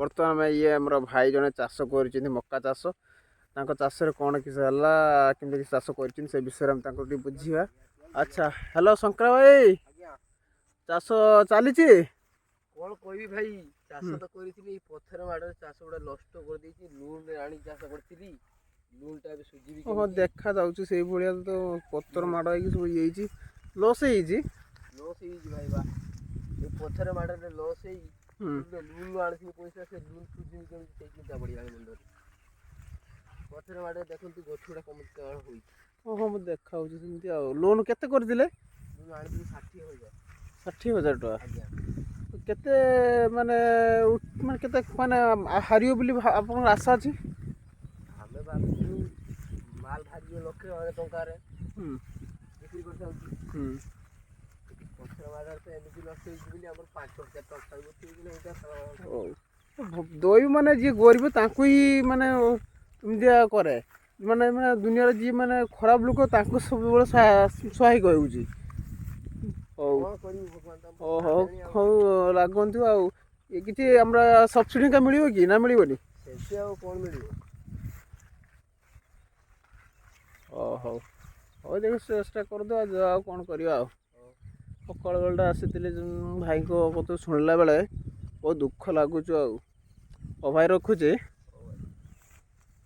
ବର୍ତ୍ତମାନ ଆମେ ଇଏ ଆମର ଭାଇ ଜଣେ ଚାଷ କରିଛନ୍ତି ମକା ଚାଷ। ତାଙ୍କ ଚାଷରେ କ'ଣ କିସ ହେଲା, କେମିତି କିଛି ଚାଷ କରିଛନ୍ତି, ସେ ବିଷୟରେ ଆମେ ତାଙ୍କୁ ଟିକେ ବୁଝିବା। ଆଚ୍ଛା, ହ୍ୟାଲୋ ଶଙ୍କରା ଭାଇ। ଆଜ୍ଞା। ଚାଷ ଚାଲିଛି? କ'ଣ କହିବି ଭାଇ, ଚାଷ ତ କରିଥିଲି, ଏଇ ପଥର ମାଡ଼ରେ ଚାଷ ଗୁଡ଼ା ନଷ୍ଟ କରିଦେଇଛି। ଲୋନ୍ରେ ଆଣି ଚାଷ କରିଥିଲି, ଲୋନ୍ଟା ଏବେ ସୁଝିବି ଓହୋ, ଦେଖାଯାଉଛି ସେଇଭଳିଆ ତ, ପଥର ମାଡ଼ ହେଇକି ସବୁ ଇଏ ହେଇଛି, ଲସ୍ ହେଇଛି। ଲସ୍ ହେଇଛି ଭାଇ ବା, ଏ ପଥର ମାଡ଼ରେ ଲସ୍ ହେଇ ଲୋନ୍ ଆଣିଥିଲି ପଇସା, ସେ ଲୋନ୍ ସୁଝିବି କେମିତି, ସେଇ ଚିନ୍ତା ପଡ଼ିଗଲାଣି ମୁଣ୍ଡରେ। ପଥର ମାଡ଼ରେ ଦେଖନ୍ତୁ ଗଛ ଗୁଡ଼ା କେମିତି କ'ଣ ହୋଇଛି। ଓହୋ, ମୁଁ ଦେଖାଉଛି ସେମିତି। ଆଉ ଲୋନ୍ କେତେ କରିଥିଲେ? ଲୋନ୍ ଆଣିଥିଲି 60,000। 60,000 ଟଙ୍କା? ଆଜ୍ଞା। କେତେ ମାନେ ମାନେ କେତେ ମାନେ ହାରିବ ବୋଲି ଆପଣଙ୍କର ଆଶା ଅଛି? ଆମେ ଭାବିଥିଲୁ ମାଲ ବାହାରିଯିବ ଲକ୍ଷେ ଟଙ୍କାରେ ବିକ୍ରି କରିଥାନ୍ତୁ। ପଥର ମାଡ଼ରେ ତ ଏମିତି ଲସ୍ ହେଇଛି ବୋଲି ଆମର 5,000 ଟଙ୍କା ବି ବଞ୍ଚିବ ଏଇଟା। ହଉ, ଦୈବ ମାନେ ଯିଏ ଗରିବ ତାଙ୍କୁ ହିଁ ମାନେ ଏମିତିଆ କରେ। ମାନେ ମାନେ ଦୁନିଆରେ ଯିଏ ମାନେ ଖରାପ ଲୋକ ତାଙ୍କୁ ସବୁବେଳେ ସହାୟକ ହେଉଛି। ହଉ। କ'ଣ କରିବୁ, ଭଗବାନ ତ ହଉ ହଉ ହଉ, ଲାଗନ୍ତୁ। ଆଉ ଏ କିଛି ଆମର ସବସିଡ଼ି ହେରିକା ମିଳିବ କି ନା ମିଳିବନି? ସେମିତି ଆଉ କ'ଣ ମିଳିବ? ଓ ହଉ ହଉ, ଦେଖ ଚେଷ୍ଟା କରିଦେବା, ଆଉ କ'ଣ କରିବା। ଆଉ ସକାଳ ବେଳଟା ଆସିଥିଲି, ଭାଇଙ୍କ କଥା ଶୁଣିଲା ବେଳେ ବହୁତ ଦୁଃଖ ଲାଗୁଛି। ଆଉ ହଉ ଭାଇ, ରଖୁଛି।